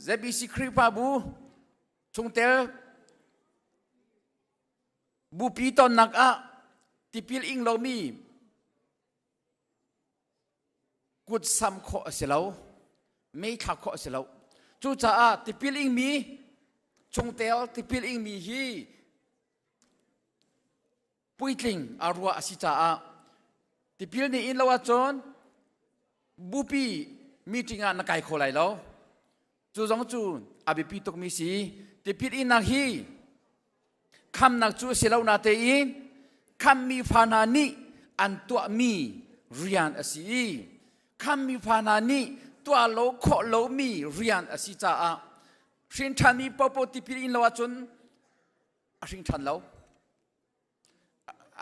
ZBC Khrihfabu chungtel bupi tonnak ah tipil ing lomi kut sam khawh a si lo, mei thlak khawh a si lo. Cucaah tipil ingmi chungtel tipil ingmi hi puitling a ruah a si caah tipil nih in lo ahcun bupi meeting ah na kai kho lai lo. Cu zong cu a biapi tukmi si. Tipil innak hi khamnak cu a si lo natein khammi fa hna nih an tuahmi rian a si i khammi fa hna nih tuah lo khawh lomi rian a si caah hrin ṭhanmi popo tipil in lo ahcun a hring ṭhan lo.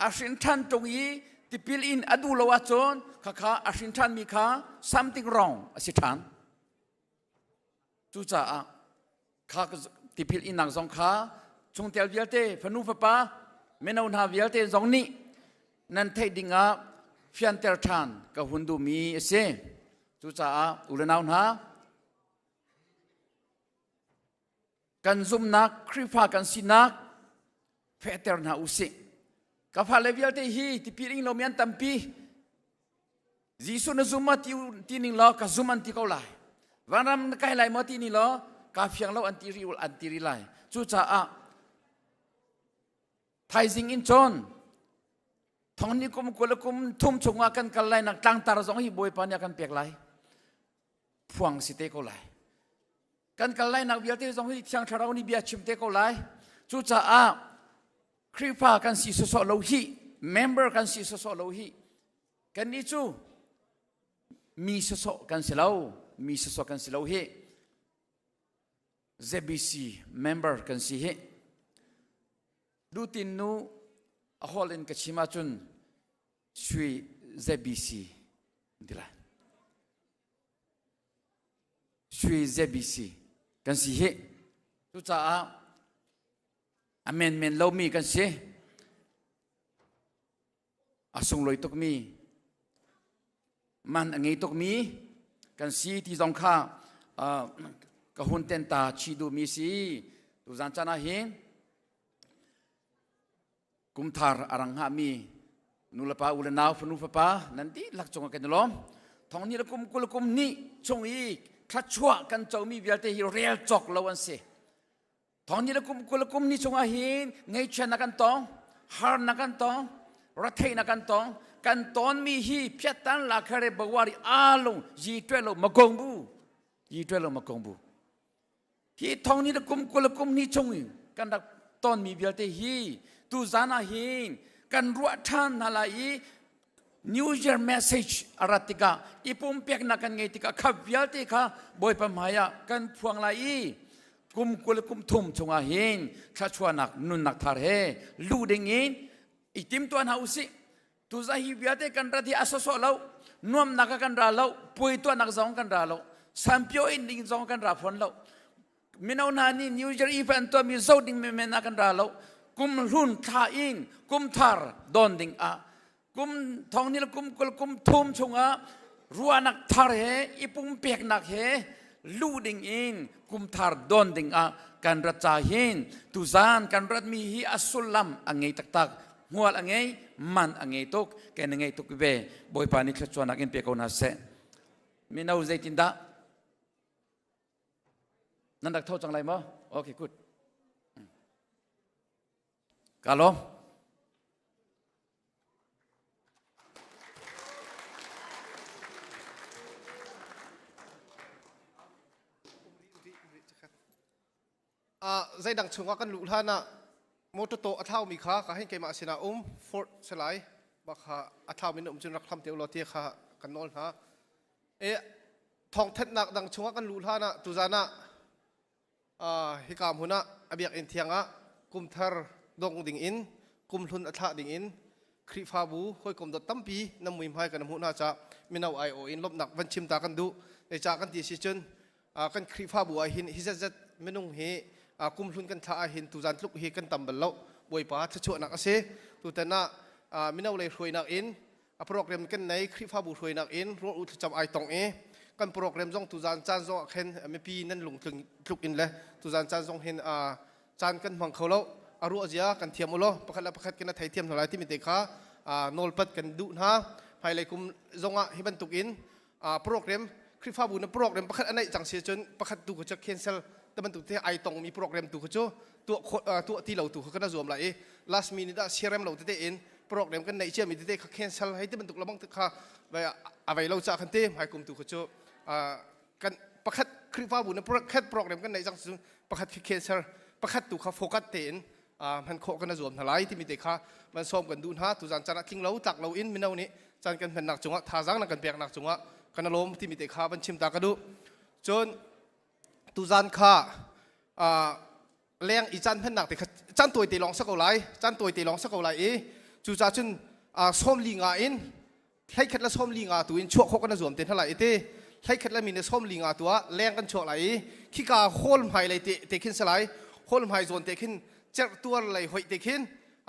A hrin ṭhan ṭung i tipil in a duh lo ahcun khakha a hrin ṭhanmi kha something wrong a si ṭhan. Cucaah kha tipil innak zong kha chungtel vialte fanu fapa mino hna vialte zong nih nan theih dingah fianter ṭhan ka hun duhmi a si. Cucaah u le nau hna kan zumhnak Khrihfa kan sinak fehter hna u sih. Ka fale vialte hi tipil ing lomi an tampi. Jesuh na zum ma ti, ti ning law ka zum an ti ko lai. Vanram na kai lai maw ti ni law ka fiang lo an ti ri an ti ri lai. Cucaah thaizing in cawn thong ni kum kul kum thum chungah kan kal lai nak tlangtar zong hi Bawipa nih a kan pek lai. Phuang si te ko lai. Kan kal lai nak vialte zong hi Thiang Thlarau nih bia chim te ko lai. Cucaah Khrihfa kan si sawsawh lo hi, member kan si sawsawh lo hi, kannih cu mi sawsawh kan si lo, mi sawsawh kan si lo hi. ZBC member kan si hi. Dutin nu a hall in ka chim ahcun Sui ZBC ti lai. Sui ZBC kan si hi. Cucaah a menmen lomi kan si. A sunglawi tukmi, man a ngei tukmi kan si ti zong kha ka hun ten ta chih duhmi si. Tuzan caan ah hin kumthar a rang hngahmi nulepa u le nau fanu fapa nan dihlak cungah kan i lawm. Thong ni le kum kul kum hnih chung i thluachuah kan comi vialte hi rel cawk lo an si. Thong ni le kum kul kum ni chungah hin ngaihchiatnak kan tong, harnak kan tong, retheihnak kan tong, kan tonmi hi phiattan la khare bawari alung yi twe lo magong bu yi twe lo magong bu hi thong ni le kum kul kum ni chung kan rak tonmi vialte hi tu zan ah hin kan ruah ṭhan hna lai i New Year message a rat tikah i pumpeknak kan ngei tikah kha vialte kha Bawipa hmai ah kan phuang lai i kum 20 kum thum chungah hin thluachuahnak nunnak thar he luh ding in i timtuah hna usih. Tuzah hi vialte kan rat hi a sawsawh lo, nuamnak ah kan ra lo, puai tuahnak zong kan ra lo, sanpio in ding zong kan ra fawn lo. Mino hna nih New Year Eve an tuahmi zoh ding menmen ah kan ra lo. Kum hlun thla in kum thar don ding ah kum thong ni le kum 20 kum thum chungah ruahnak thar he i pumpeknak he luh ding in kum thar don ding ah kan rat ca hin tuzan kan ratmi hi a sullam a ngei taktak, hmual a ngei, man a ngei tuk, ken a ngei tuk ve. Bawipa nih thluachuahnak in pe ko hna seh. Mino zeitindah nan rak tho cang lai maw? Okay, good. Ka lawm. Zeidang chungah kan luh hlan ah motor to a thlaumi kha ka hin keimah sinah um Ford selai bak kha a thlaumi na um cun rak hlam te ulaw ti kha kan nawl hna. E thawngthanhnak dang chungah kan luh hlan ah tuzan ah hika hmun ah a biakinn thiang ah kumthar dong ding in kumhlun a thlah ding in Khrihfabu hawikom dot tampi nan mui hmai kan hmuh hna ca mino ai aw in lawmhnak van chim ta kan duh. Ca kan ti si cun kan Khrihfabu ah hin hi zetzet minung hi kumhlun kan thlah ah hin tuzan tluk hi kan tam bal lo. Bawipa thluachuahnak a si. Tutan ah mino lei hruainak in a program kan nei Khrihfabu hruainak in ruah u thlacam ai tong i kan program zong tuzan caan zong ah khin mipi nan lung tluk in le tuzan caan zong hin caan kan hmang kho lo a ruah zia kan thiam u law pakhat le pakhat kan thei thiam hna lai timi te kha nawlpat kan duh hna. Hmailei kum zong ah hi bantuk in program Khrihfabu na program pakhat a neih cang si cun pakhat tu kha cu cancel te bantuk te ai tong mi program tu kha cu tuah tuah ti lo tu kha kan zuam lai i last minute ah siarem lo tete in program kan neih ciami tete kha cancel hei ti bantuk lamang te kha a vei lo ca khan te hmai kum tu kha cu kan pakhat Khrihfabu na pakhat program kan neih cang cu pakhat khi cancel pakhat tu kha focus tein hman khawh kan zuam hna lai timi te kha man sawm kan duh hna. Tuzan caan ah tling lo tlak lo in mino nih caan kan hmannak cungah thazaang na kan peknak cungah kan lawm timi te kha van chim ta ka duh. Cun tuzan kha leng i caan hmannak te kha caan tawi te lawng sa ko lai, caan tawi te lawng sa ko lai i cu ca cun 45 in 31 le 45 tu in chuah khawh kan zuam te hna lai i te 31 le mi ne 45 tu ah leng kan chuak lai i khika hall hmai lei te te khin salai hall hmai zawn te khin cerh tuar lei hoih te khin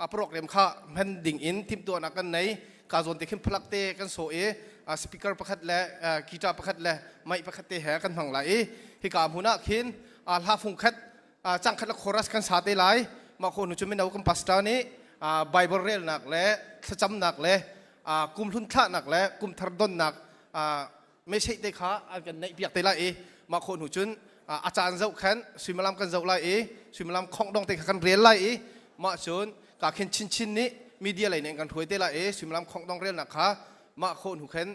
a program kha hman ding in timhtuahnak kan nei. Ka zawn te khin phalak te kan so i speaker pakhat le guitar pakhat le mic pakhat te he kan hmang lai i hika hmun ah khin hla fung khat cang khat le chorus kan sa te lai. Mah ko nu cu mino kan pastor nih Bible relnak le thlacamnak le kumhlun thlahnak le kumthar donnak message te kha an kan neih piak te lai i mah khawh hnu cun a caan zoh khan suimilam kan zoh lai i suimilam khongh dong te kha kan rel lai i mah cun ka khin chinchin nih media lei nih kan hruai te lai i suimilam khongh dong relnak kha mah khawh hnu khan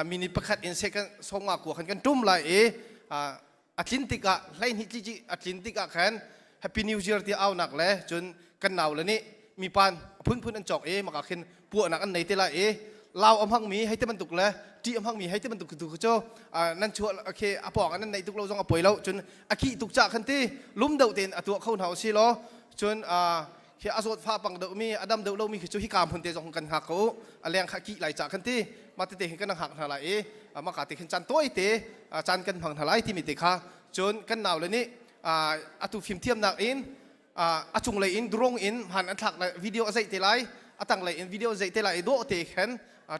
minute pakhat in second 50 kua khan kan tum lai i a tlin tikah 12 tli a tlin tikah khan Happy New Year ti aunak le cun kan nau le nih mipan a phunphun an cawk i maka khin puahnak an nei te lai i lau a hmangmi hei te bantuk le ṭih a hmangmi hei te bantuk tu cu nan chuah khi a pawng nan neih tuk lo zong a poi lo. Cun a kih tuk cah khan ti lum deuh tein a tuah kho hna usih law cun khi a zawt fa pang deuh mi a dam deuh lo mi khi cu hika hmun te zong kan hngak ko a leng kha kih lai cah khan ti mah tete hin kan hngak hna lai i maka te khin caan tawi te caan kan hmang hna lai timi te kha. Cun kan nau le nih atu fimthiamnak in a cunglei in drone in hman an thlak lai, video a zeih te lai, a tanglei in video a zeih te lai i dawh te khan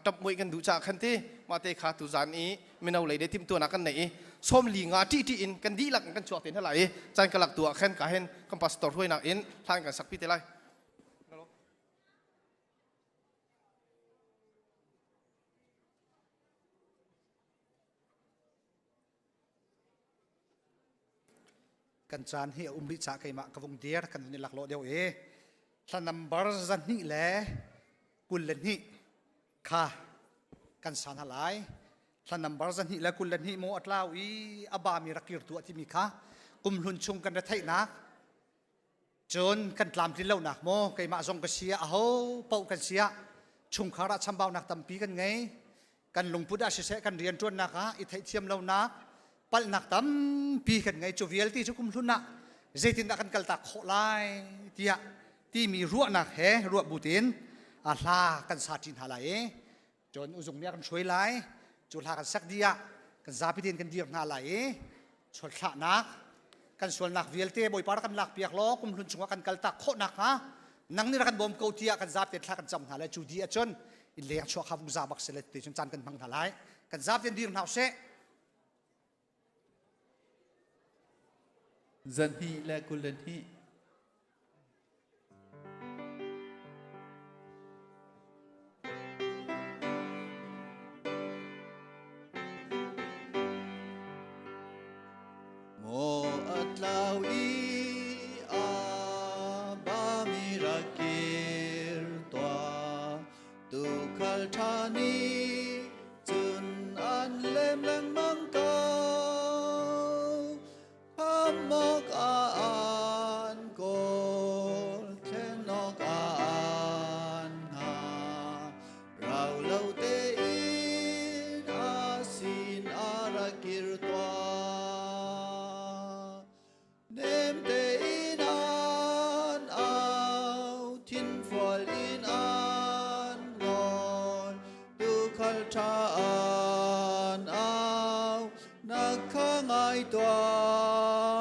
tap muih kan duh caah khan ti mah te kha tuzan i mino lei de timhtuahnak kan nei i 45 ṭih ṭih in kan dihlak in kan chuak te hna lai i caan ka lak tu ah khan ka hen kan pastor hruainak in hlan kan sakpi te lai. Kan caan hi a um rih caah keimah ka vung dir kan vun i laklawh deuh i hla number 222 kha kan sa hna lai. Hla number 222 maw a tlau i a bami rak kir tu a timi kha kumhlun chung kan retheihnak cun kan tlamtlin lonak maw keimah zong ka si ah aho paoh kan si ah chungkhar ah chambaunak tampi kan ngei, kan lungput ah siseh kan rianṭuannak ah i theihthiam lonak palhnak tampi kan ngei. Cu vialte cu kumhlun ah zeitindah kan kaltak khawh lai tiah timi ruahnak he ruah butin a hla kan sa ṭi hna lai i cun uzung nih a kan hruai lai. Cu hla kan sak dih ah kan zapi tein kan dir hna lai i sualthlahnak kan sualnak vialte Bawipa rak kan lak piak law kumhlun chungah kan kaltak khawh nakhnga nang nih rak kan bawm ko tiah kan zapi thla kan cam hna lai. Cu dih ahcun in leng chuah kha vung za bak sile te cun caan kan hmang hna lai. Kan zapi tein dir hna usih. 222. Maw a tlau i a bami rak kir tuah, tuukhal ṭha nih cun an lem lengmang ko. Khamh awkah an kawl, thlen awkah an hngah. Rau lo tein a sin. Na kha ngai tuah.